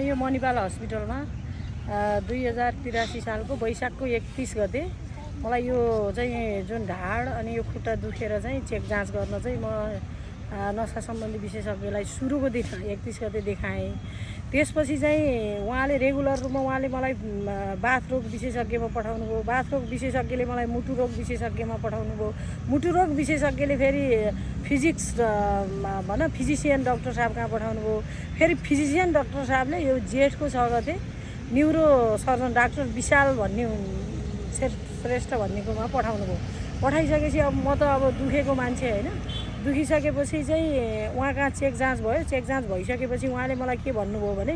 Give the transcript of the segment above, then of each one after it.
यो मणिपाल हस्पिटलमा 2083 सालको वैशाखको 31 गते मलाई यो चाहिँ जुन ढाड अनि यो खुट्टा दुखेर चाहिँ चेक जाँच गर्न चाहिँ म नसा सम्बन्धी विशेषज्ञलाई सुरुको दिन 31 गते देखाएँ। त्यसपछि चाहिँ उहाँले रेगुलर रूपमा उहाँले मलाई बाथरोग विशेषज्ञमा पठाउनु भयो। बाथरोग विशेषज्ञले मलाई मुटु रोग विशेषज्ञमा पठाउनु भयो। मुटु रोग विशेषज्ञले फेरि फिजिक्स फिजिसियन डाक्टर साहब कहाँ पठाउनु भयो। फेरि फिजिसियन डाक्टर साहबले यो जेठको 6 गते न्युरो सर्जन डाक्टर विशाल भन्ने श्रेष्ठ भन्नेकोमा पठाउनु भयो। पठाइसकेपछि अब म त अब दुखेको मान्छे होइन, दुखिसकेपछि चाहिँ उहाँ कहाँ चेक जाँच भयो। चेक जाँच भइसकेपछि उहाँले मलाई के भन्नुभयो भने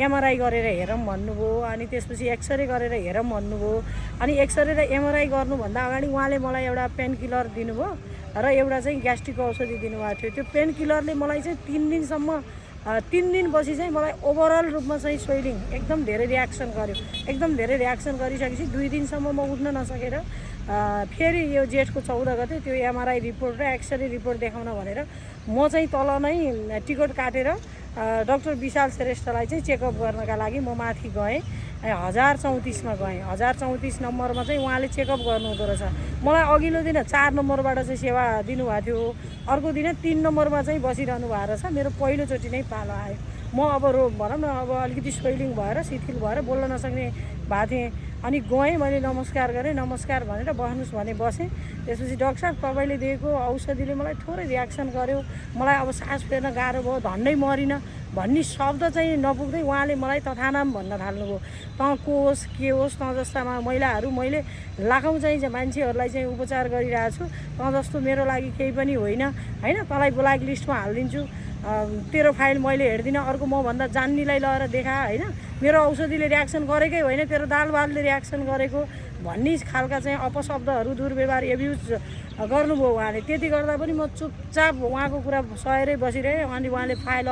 एमआरआई गरेर हेरौँ भन्नुभयो। अनि त्यसपछि एक्सरे गरेर हेरौँ भन्नुभयो। अनि एक्सरे र एमआरआई गर्नुभन्दा अगाडि उहाँले मलाई एउटा पेन किलर दिनुभयो र एउटा चाहिँ ग्यास्ट्रिकको औषधि दिनुभएको थियो। त्यो पेन किलरले मलाई चाहिँ 3 दिनपछि चाहिँ मलाई ओभरअल रूपमा चाहिँ स्वेलिङ एकदम धेरै रियाक्सन गर्यो। एकदम धेरै रियाक्सन गरिसकेपछि 2 दिनसम्म म उठ्न नसकेर फेरि यो जेठको 14 गते त्यो एमआरआई रिपोर्ट र एक्सरे रिपोर्ट देखाउन भनेर म चाहिँ तल नै टिकट काटेर डाक्टर विशाल श्रेष्ठलाई चाहिँ चेकअप गर्नका लागि म माथि गएँ। 1034मा गएँ। 1034 नम्बरमा चाहिँ उहाँले चेकअप गर्नुहुँदो रहेछ। मलाई अघिल्लो दिन 4 नम्बरबाट चाहिँ सेवा दिनुभएको थियो। अर्को दिन 3 नम्बरमा चाहिँ बसिरहनु भएको रहेछ। मेरो पहिलोचोटि नै पालो आयो। म अब भनौँ न अब अलिकति स्वेलिङ भएर शिथिल भएर बोल्न नसक्ने भएको थिएँ। अनि गएँ, मैले नमस्कार गरेँ। नमस्कार भनेर बस्नुहोस् भने बसेँ। त्यसपछि डाक्टर साहब तपाईँले दिएको औषधिले मलाई थोरै रियाक्सन गर्यो, मलाई अब सास फेर्न गाह्रो भयो, झन्डै मरिन भन्ने शब्द चाहिँ नपुग्दै उहाँले मलाई तथानाम भन्न थाल्नुभयो। तँ को होस् के होस्, तँ जस्तामा महिलाहरू मैले लाखौँ चाहिँ मान्छेहरूलाई चाहिँ उपचार गरिरहेको छु। तँ जस्तो मेरो लागि केही पनि होइन होइन, तँलाई ब्ल्याक लिस्टमा हालिदिन्छु, तेरो फाइल मैले हेर्दिनँ, अर्को मभन्दा जान्नीलाई लगेर देखा होइन, मेरो औषधिले रियाक्सन गरेकै होइन, तेरो दाल भातले रियाक्सन गरेको भन्ने खालका चाहिँ अपशब्दहरू दुर्व्यवहार एब्युज गर्नुभयो उहाँले। त्यति गर्दा पनि म चुपचाप उहाँको कुरा सहेरै बसिरहेँ। अनि उहाँले फाइल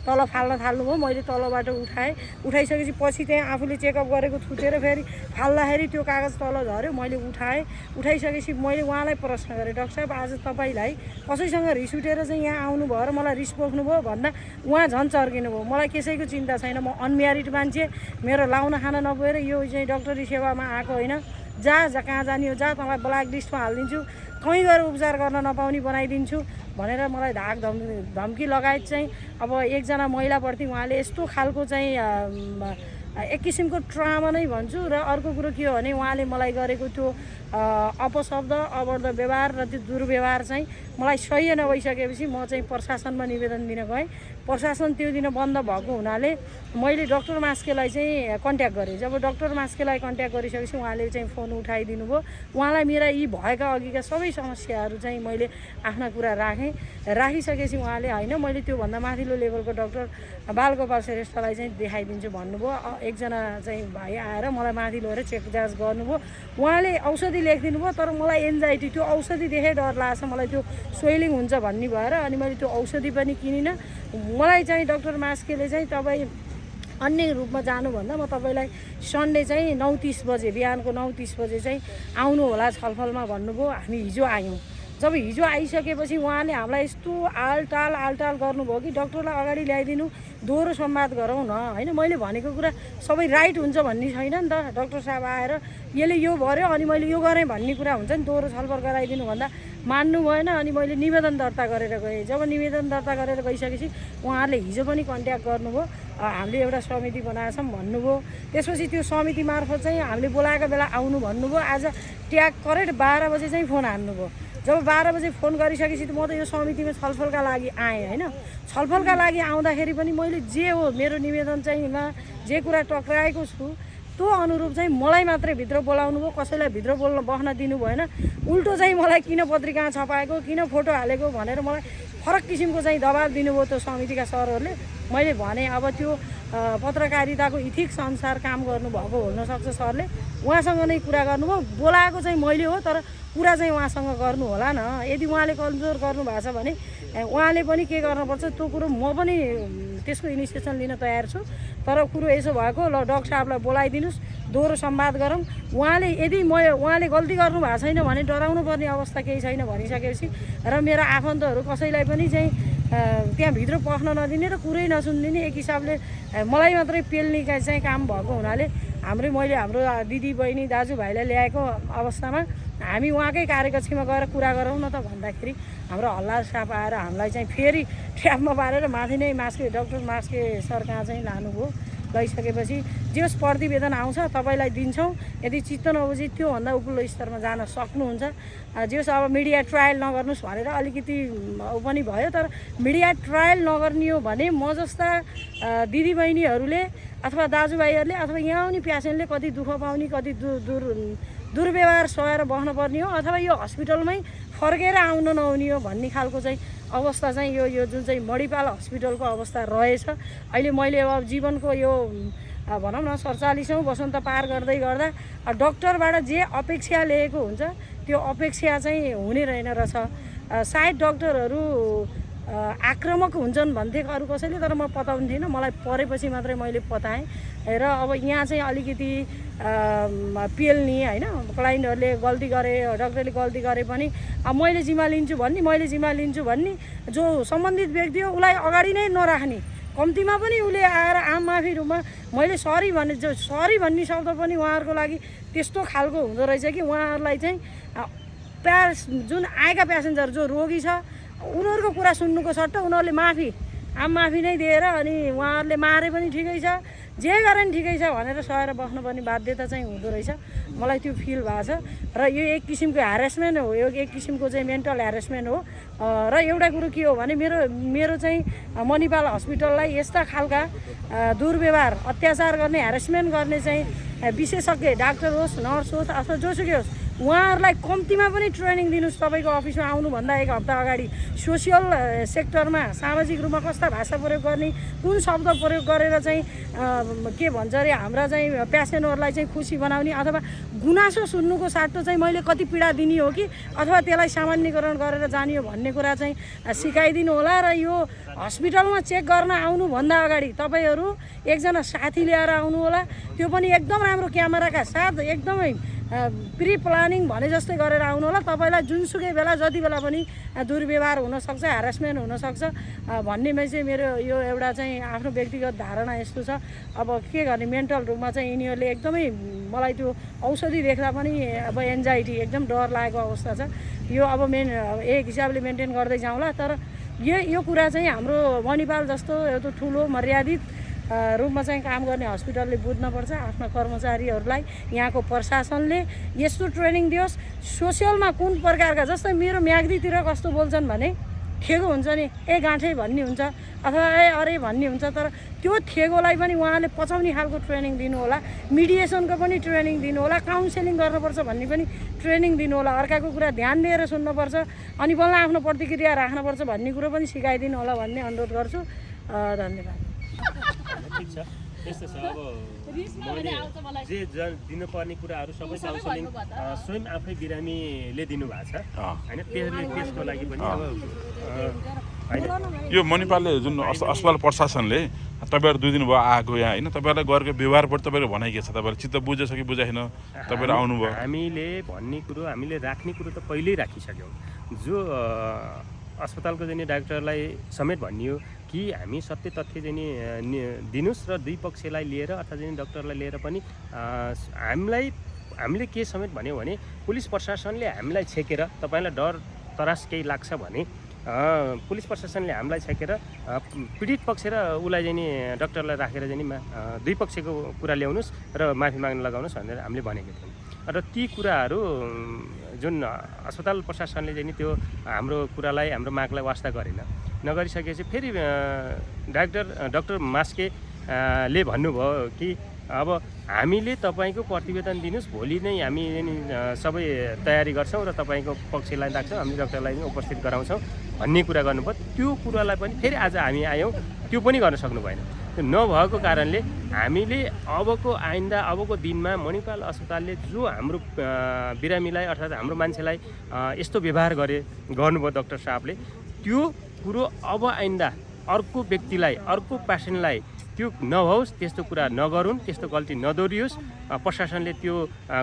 तल फाल्न थाल्नुभयो। मैले तलबाट उठाएँ। उठाइसकेपछि पछि त्यहाँ आफूले चेकअप गरेको थुतेर फेरि फाल्दाखेरि त्यो कागज तल झऱ्यो। मैले उठाएँ। उठाइसकेपछि मैले उहाँलाई प्रश्न गरेँ, डाक्टर साहब आज तपाईँलाई कसैसँग रिस उठेर चाहिँ यहाँ आउनुभयो र मलाई रिस पोख्नुभयो भन्दा उहाँ झन् चर्किनु भयो। मलाई कसैको चिन्ता छैन, म अनम्यारिड मान्छे, मेरो लाउन खान नपुगेर यो चाहिँ डक्टरी सेवामा आएको होइन। कहाँ जाने हो, जा, तँलाई ब्ल्याक लिस्टमा हालिदिन्छु, कहीँ गएर उपचार गर्न नपाउने बनाइदिन्छु भनेर मलाई धाक धम्की लगायत चाहिँ अब एकजना महिलाप्रति उहाँले यस्तो खालको चाहिँ एक किसिमको ट्रामा नै भन्छु। र अर्को कुरो के हो भने उहाँले मलाई गरेको त्यो अपशब्द अवैध व्यवहार र त्यो दुर्व्यवहार चाहिँ मलाई सह्य नभइसकेपछि म चाहिँ प्रशासनमा निवेदन दिन गएँ। प्रशासन त्यो दिन बन्द भएको हुनाले मैले डाक्टर मास्केलाई चाहिँ कन्ट्याक्ट गरेँ। जब डाक्टर मास्केलाई कन्ट्याक्ट गरिसकेपछि उहाँले चाहिँ फोन उठाइदिनु भयो। उहाँलाई मेरा यी भएका अघिका सबै समस्याहरू चाहिँ मैले आफ्ना कुरा राखेँ। राखिसकेपछि उहाँले होइन मैले त्योभन्दा माथिल्लो लेभलको डाक्टर बालगोपाल श्रेष्ठलाई चाहिँ देखाइदिन्छु भन्नुभयो। एकजना चाहिँ भाइ आएर मलाई माथि लगेर चेक जाँच गर्नुभयो। उहाँले औषधि लेखिदिनु भयो, तर मलाई एन्जाइटी, त्यो औषधि देखेँ डर लाग्छ मलाई, त्यो स्वेलिङ हुन्छ भन्ने भएर अनि मैले त्यो औषधि पनि किनिनँ। मलाई चाहिँ डाक्टर मास्केले चाहिँ तपाईँ अन्य रूपमा जानुभन्दा म तपाईँलाई सन्डे चाहिँ 9:30 बजे बिहानको 9:30 बजे चाहिँ आउनु होला छलफलमा भन्नुभयो। हामी हिजो आयौँ। जब हिजो आइसकेपछि उहाँले हामीलाई यस्तो आलटाल गर्नुभयो कि डाक्टरलाई अगाडि ल्याइदिनु, दोहोरो संवाद गरौँ न होइन। मैले भनेको कुरा सबै राइट हुन्छ भन्ने छैन नि त। डाक्टर साहब आएर यसले यो गर्यो अनि मैले यो गरेँ भन्ने कुरा हुन्छ नि। दोहोरो छलफल गराइदिनु भन्दा मान्नु भएन। अनि मैले निवेदन दर्ता गरेर गएँ। जब निवेदन दर्ता गरेर गइसकेपछि उहाँहरूले हिजो पनि कन्ट्याक्ट गर्नुभयो, हामीले एउटा समिति बनाएछौँ भन्नुभयो। त्यसपछि त्यो समिति मार्फत चाहिँ हामीले बोलाएको बेला आउनु भन्नुभयो। आज ट्याग करेक्ट 12 बजे चाहिँ फोन हान्नुभयो। जब 12 बजे फोन गरिसकेपछि त म त यो समितिमा छलफलका लागि आएँ होइन। छलफलका लागि आउँदाखेरि पनि मैले जे हो मेरो निवेदन चाहिँ जे कुरा टक्राएको छु त्यो अनुरूप चाहिँ मलाई मात्रै भित्र बोलाउनु भयो, कसैलाई भित्र बस्न दिनु भएन। उल्टो चाहिँ मलाई किन पत्रिकामा छपाएको, किन फोटो हालेको भनेर मलाई फरक किसिमको चाहिँ दबाब दिनुभयो त्यो समितिका सरहरूले। मैले भने अब त्यो पत्रकारिताको इथिक्स अनुसार काम गर्नुभएको हुनसक्छ सरले, उहाँसँग नै कुरा गर्नुभयो। बोलाएको चाहिँ मैले हो, तर कुरा चाहिँ उहाँसँग गर्नु होला न। यदि उहाँले कमजोर गर्नुभएको छ भने उहाँले पनि के गर्नुपर्छ त्यो कुरो म पनि त्यसको इनिसिएसन लिन तयार छु। तर कुरो यसो भएको, ल डाक्टर साहबलाई बोलाइदिनुहोस्, दोहोरो संवाद गरौँ। उहाँले यदि उहाँले गल्ती गर्नु भएको छैन भने डराउनु पर्ने अवस्था केही छैन भनिसकेपछि र मेरो आफन्तहरू कसैलाई पनि चाहिँ त्यहाँभित्र पस्न नदिने र कुरै नसुनिदिने। एक हिसाबले मलाई मात्रै पेल्ने चाहिँ काम भएको हुनाले हाम्रो दिदी बहिनी दाजुभाइलाई ल्याएको अवस्थामा हामी उहाँकै कार्यकक्षमा गएर कुरा गरौँ न त भन्दाखेरि हाम्रो हल्ला साप आएर हामीलाई चाहिँ फेरि ट्र्यापमा पारेर माथि नै डाक्टर मास्के सर कहाँ चाहिँ लानुभयो। लैसकेपछि जेस प्रतिवेदन आउँछ तपाईँलाई दिन्छौँ, यदि चित्त नबुझी त्योभन्दा उपल्लो स्तरमा जान सक्नुहुन्छ। जेस अब मिडिया ट्रायल नगर्नुहोस् भनेर अलिकति पनि भयो, तर मिडिया ट्रायल नगर्ने हो भने म जस्ता दिदीबहिनीहरूले अथवा दाजुभाइहरूले अथवा यहाँ आउने प्यासेन्टले कति दुःख पाउने, कति दुर्व्यवहार सहेर बस्नुपर्ने हो, अथवा यो हस्पिटलमै फर्केर आउन नहुने हो भन्ने खालको चाहिँ अवस्था चाहिँ यो जुन चाहिँ मणिपाल हस्पिटलको अवस्था रहेछ। अहिले मैले अब जीवनको यो भनौँ न 47औँ वसन्त पार गर्दै गर्दा डक्टरबाट जे अपेक्षा लिएको हुन्छ त्यो अपेक्षा चाहिँ हुने रहेन रहेछ। सायद डक्टरहरू आक्रामक हुन्छन् भन्थे अरू कसैले, तर म पताउने थिइनँ, मलाई परेपछि मात्रै मैले पताएँ। र अब यहाँ चाहिँ अलिकति पेल्ने होइन, क्लाइन्टहरूले गल्ती गरे, डक्टरले गल्ती गरे पनि मैले जिम्मा लिन्छु भन्ने जो सम्बन्धित व्यक्ति हो उसलाई अगाडि नै नराख्ने, कम्तीमा पनि उसले आएर आम माफी रूपमा मैले सरी भन्ने शब्द पनि उहाँहरूको लागि त्यस्तो खालको हुँदो रहेछ कि उहाँहरूलाई चाहिँ जुन आएका प्यासेन्जर जो रोगी छ उनीहरूको कुरा सुन्नुको सट्टा उनीहरूले आम माफी नै दिएर अनि उहाँहरूले मारे पनि ठिकै छ, जे गरे पनि ठिकै छ भनेर सहेर बस्नुपर्ने बाध्यता चाहिँ हुँदो रहेछ। मलाई त्यो फिल भएको छ र यो एक किसिमको ह्यारेसमेन्ट हो, यो एक किसिमको चाहिँ मेन्टल ह्यारेसमेन्ट हो। र एउटा कुरो के हो भने मेरो चाहिँ मणिपाल हस्पिटललाई यस्ता खालका दुर्व्यवहार, अत्याचार गर्ने, ह्यारेसमेन्ट गर्ने चाहिँ विशेषज्ञ डाक्टर होस्, नर्स होस् अथवा जोसुकै होस् उहाँहरूलाई कम्तीमा पनि ट्रेनिङ दिनुहोस्। तपाईँको अफिसमा आउनुभन्दा एक हप्ता अगाडि सोसियल सेक्टरमा सामाजिक रूपमा कस्ता भाषा प्रयोग गर्ने, कुन शब्द प्रयोग गरेर चाहिँ के भन्छ अरे हाम्रा चाहिँ पेसेन्टहरूलाई चाहिँ खुसी बनाउने अथवा गुनासो सुन्नुको साटो चाहिँ मैले कति पीडा दिने हो कि अथवा त्यसलाई सामान्यकरण गरेर जाने हो भन्ने कुरा चाहिँ सिकाइदिनु होला। र यो हस्पिटलमा चेक गर्न आउनुभन्दा अगाडि तपाईँहरू एकजना साथी ल्याएर आउनु होला, त्यो पनि एकदम राम्रो क्यामेराका साथ एकदमै प्री प्लानिङ भने जस्तै गरेर आउनु होला। तपाईँलाई जुनसुकै बेला जति बेला पनि दुर्व्यवहार हुनसक्छ, ह्यारेसमेन्ट हुनसक्छ भन्नेमा चाहिँ मेरो यो एउटा चाहिँ आफ्नो व्यक्तिगत धारणा यस्तो छ। अब के गर्ने, मेन्टल रूपमा चाहिँ यिनीहरूले एकदमै मलाई त्यो औषधि देख्दा पनि अब एन्जाइटी एकदम डर लागेको अवस्था छ। यो अब एक हिसाबले मेन्टेन गर्दै जाउँला, तर यो कुरा चाहिँ हाम्रो मणिपाल जस्तो एउटा ठुलो मर्यादित रूपमा चाहिँ काम गर्ने हस्पिटलले बुझ्नुपर्छ। आफ्ना कर्मचारीहरूलाई यहाँको प्रशासनले यस्तो ट्रेनिङ दियोस्। सोसियलमा कुन प्रकारका, जस्तै मेरो म्याग्दीतिर कस्तो बोल्छन् भने ठेगो हुन्छ नि, गाँठे भन्ने हुन्छ अथवा अरे भन्ने हुन्छ, तर त्यो ठेगोलाई पनि उहाँले पचाउने खालको ट्रेनिङ दिनु होला, मिडिएसनको पनि ट्रेनिङ दिनु होला, काउन्सेलिङ गर्नुपर्छ भन्ने पनि ट्रेनिङ दिनु होला, अर्काको कुरा ध्यान दिएर सुन्नुपर्छ अनि बल्ल आफ्नो प्रतिक्रिया राख्नुपर्छ भन्ने कुरो पनि सिकाइदिनु होला भन्ने अनुरोध गर्छु। धन्यवाद। ठिक छ, त्यस्तो छ। अब मैले जे दिनुपर्ने कुराहरू सबै काउन्सिलिङ स्वयं आफै बिरामीले दिनुभएको छ होइन, त्यसको लागि पनि यो मणिपालले जुन अस्पताल प्रशासनले तपाईँहरू 2 दिन भयो आएको यहाँ होइन, तपाईँहरूलाई गरेको व्यवहारबाट तपाईँको भनाइ के छ? तपाईँहरू चित्त बुझेछ कि बुझाएन? तपाईँहरू आउनुभयो, हामीले भन्ने कुरो, हामीले राख्ने कुरो त पहिल्यै राखिसक्यौँ। जो अस्पतालको चाहिँ डाक्टरलाई समेत भनियो कि हामी सत्य तथ्य चाहिँ दिनुहोस् र दुई पक्षलाई लिएर अथवा चाहिँ डक्टरलाई लिएर पनि हामीले के समेत भन्यो भने पुलिस प्रशासनले हामीलाई छेकेर, तपाईँलाई डर तरास केही लाग्छ भने पुलिस प्रशासनले हामीलाई छेकेर पीडित पक्ष र उसलाई चाहिँ नि डक्टरलाई राखेर चाहिँ नि दुई पक्षको कुरा ल्याउनुहोस् र माफी माग्न लगाउनुहोस् भनेर हामीले भनेको थियौँ। र ती कुराहरू जुन अस्पताल प्रशासनले चाहिँ नि त्यो हाम्रो कुरालाई, हाम्रो मागलाई वास्ता गरेन। नगरिसकेपछि फेरि डाक्टर मास्के ले भन्नुभयो कि अब हामीले तपाईँको प्रतिवेदन दिनुहोस्, भोलि नै हामी सबै तयारी गर्छौँ र तपाईँको पक्षलाई राख्छौँ, हामी डक्टरलाई पनि उपस्थित गराउँछौँ भन्ने कुरा गर्नुभयो। त्यो कुरालाई पनि फेरि आज हामी आयौँ, त्यो पनि गर्न सक्नु भएन। त्यो नभएको कारणले हामीले अबको दिनमा मणिपाल अस्पतालले जो हाम्रो बिरामीलाई अर्थात् हाम्रो मान्छेलाई यस्तो व्यवहार गर्नुभयो डाक्टर साहबले, त्यो कुरो अब आइन्दा अर्को व्यक्तिलाई, अर्को पेसेन्टलाई त्यो नहोस्, त्यस्तो कुरा नगरून्, त्यस्तो गल्ती नदोहोरियोस्। प्रशासनले त्यो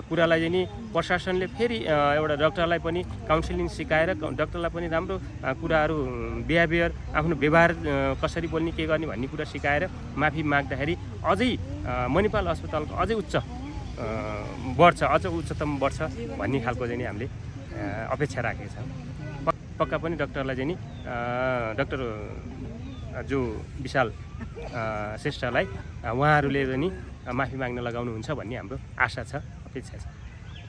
कुरालाई चाहिँ नि प्रशासनले फेरि एउटा डक्टरलाई पनि काउन्सिलिङ सिकाएर डक्टरलाई पनि राम्रो कुराहरू बिहेभियर आफ्नो व्यवहार कसरी बोल्ने के गर्ने भन्ने कुरा सिकाएर माफी माग्दाखेरि अझै मणिपाल अस्पतालको अझै बढ्छ, अझ उच्चतम बढ्छ भन्ने खालको चाहिँ नि हामीले अपेक्षा राखेका छौँ। पक्का पनि डक्टरलाई चाहिँ नि डक्टर जो विशाल श्रेष्ठलाई उहाँहरूले पनि माफी माग्न लगाउनुहुन्छ भन्ने हाम्रो आशा छ, अपेक्षा छ।